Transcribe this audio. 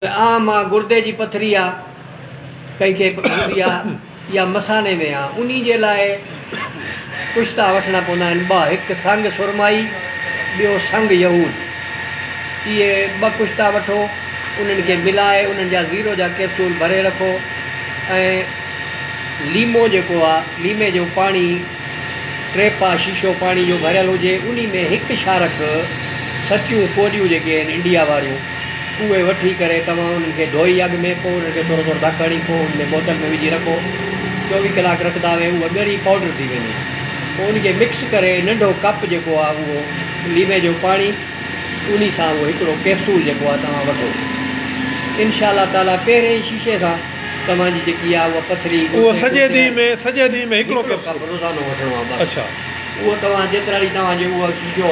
عام آ گردي جي پٿري آ ڪنهن کي هوندي آ يا مثاني ۾ آ انهي جي لاء ڪشتا وٺڻا پوندا آهن ٻه هڪ سنگ سرمائي ٻيو سنگ يهود اهي ٻه ڪشتا وٺو انهن کي ملائي انهن جا زيرو جا ڪيپسول ڀري رکو ۽ ليمو جيڪو آ ليمي جو پاڻي ٽي پاء شيشو پاڻي جو ڀريل هجي انهي ۾ هڪ شارڪ سچيون ڪوڏيون جيڪي آهن انڊيا واريون اهي وٺي ڪري توهان انهن کي ڌوئي اڳ ۾ پوء انهن کي ٿورو ٿورو ڌڪ هڻي پوء ان ۾ بوتل ۾ وجهي رکو 24 ڪلاڪ رکندا وي اها ڳري پائوڊر ٿي ويندي پوء ان کي مڪس ڪري ننڍو ڪپ جيڪو آهي اهو ليمي جو پاڻي انهي سان اهو هڪڙو ڪيپسول جيڪو آهي توهان وٺو انشاء الله تعالي پهرين ئي شيشي سان توهان جي جيڪي آهي اها پٿري اهو سڄي ڏينهن ۾ سڄي ڏينهن ۾ هڪڙو ڪيپسول روزانو وٺڻو آهي بس اڇا اهو توهان جيترا ڏينهن توهان جو اهو شيشو.